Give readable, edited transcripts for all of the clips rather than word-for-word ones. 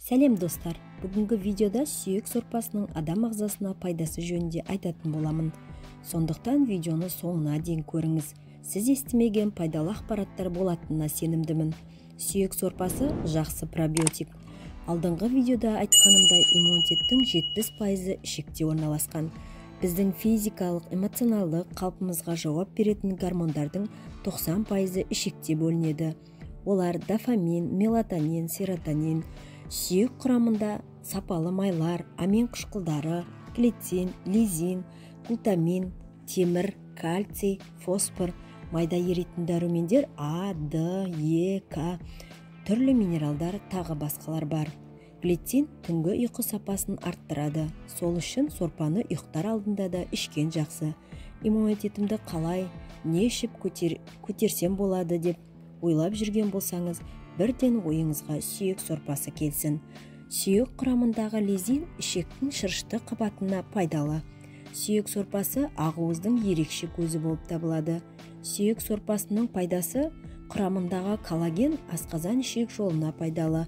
Сәлем, достар! Бүгінгі видеода сүйек сорпасының адам ағзасына пайдасы жөнінде айтатын боламын. Сондықтан видеоны соңына дейін көріңіз. Сіз естімеген пайдалы ақпараттар болатынына сенімдімін. Сүйек сорпасы – жақсы пробиотик. Алдыңғы видеода айтқанымдай, иммунитеттің 70%-ы ішекте орналасқан. Біздің физикалық, эмоционалдық қалпымызға жауап беретін гормондардың 90%-ы ішекте бөлінеді. Олар: дофамин, мелатонин, серотонин. Сүйек құрамында сапалы майлар, амин қышқылдары, глицин, лизин, глутамин, темір, кальций, фосфор, майда еритін дәрумендер А, Д, Е, К, түрлі минералдар, тағы басқалар бар. Глицин түнгі ұйқы сапасын арттырады. Сол үшін сорпаны ұйықтар алдында да ішкен жақсы. Иммунитетімді қалай, не ішіп көтерсем болады деп ойлап жүрген болсаңыз, бірден ойыңызға сүйек сорпасы келсін. Сүйек құрамындағы лизин ішектің шырышты қабатына пайдалы. Сүйек сорпасы ақуыздың ерекше көзі болып табылады. Сүйек сорпасының пайдасы: құрамындағы коллаген асқазан ішек жолына пайдалы.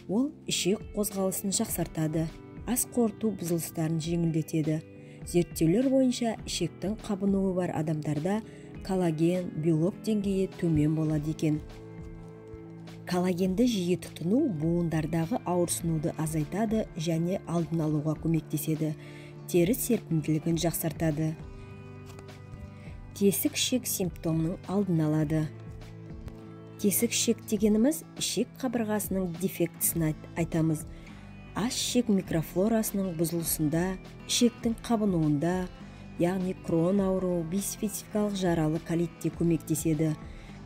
Ол ішек қозғалысын жақсартады, ас қорыту бұзылыстарын жеңілдетеді. Зерттеулер бойынша, ішектің қабынуы бар адамдарда коллаген, белок деңгейі төмен болады екен. Коллагенді жиі тұтыну буындардағы ауырсынуды азайтады және алдын алуға көмектеседі, тері серпімділігін жақсартады, тесік ішек симптомының алдын алады. Тесік ішек дегеніміз – ішек қабырғасының дефектісін айтамыз. Ас ішек микрофлорасының бұзылысында, ішектің қабынуында, яғни Крон ауруы, биспецификалық жаралы колитте көмектеседі.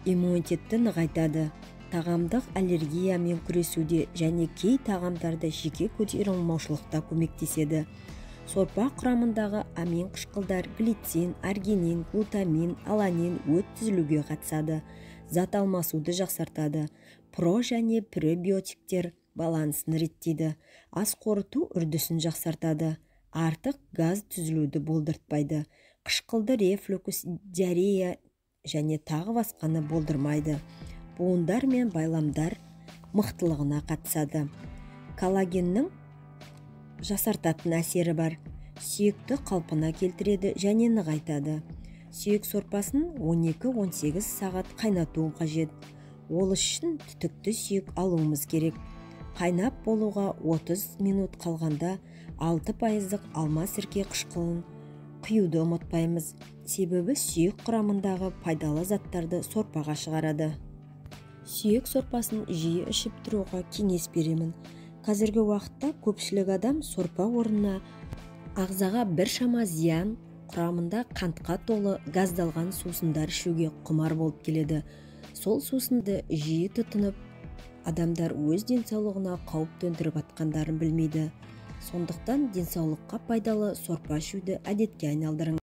Иммунитетті нығайтады. Тағамдық аллергиямен күресуде және кей тағамдарды жеке көтере алмаушылықта көмектеседі. Сорпа құрамындағы амин қышқылдар, глицин, аргинин, глутамин, аланин өт түзілуге қатысады, зат алмасуды жақсартады, про және пребиотиктер балансын реттейді, ас қорыту үрдісін жақсартады, артық газ түзілуді болдыртпайды, қышқылды рефлюкс, диарея және тағы басқаны болдырмайды, буындар мен байламдар мықтылығына қатысады. Коллагеннің жасартатын әсері бар, сүйекті қалпына келтіреді және нығайтады. Сүйек сорпасын 12-18 сағат қайнату қажет. Ол үшін түтікті сүйек алуымыз керек. Қайнап болуға 30 минут қалғанда 6%-дық алма сірке қышқылын құюды ұмытпаймыз, себебі сүйек құрамындағы пайдалы заттарды сорпаға шығарады. Сүйек сорпасын жиі ішіп тұруға кеңес беремін. Қазіргі уақытта көпшілік адам сорпа орнына ағзаға біршама зиян, құрамында қантқа толы газдалған сусындар ішуге құмар болып келеді. Сол сусынды жиі тұтынып, адамдар өз денсаулығына қауіп төндіріп жатқандарын білмейді. Сондықтан денсаулыққа пайдалы сорпа ішуді әдетке айналдырыңыз.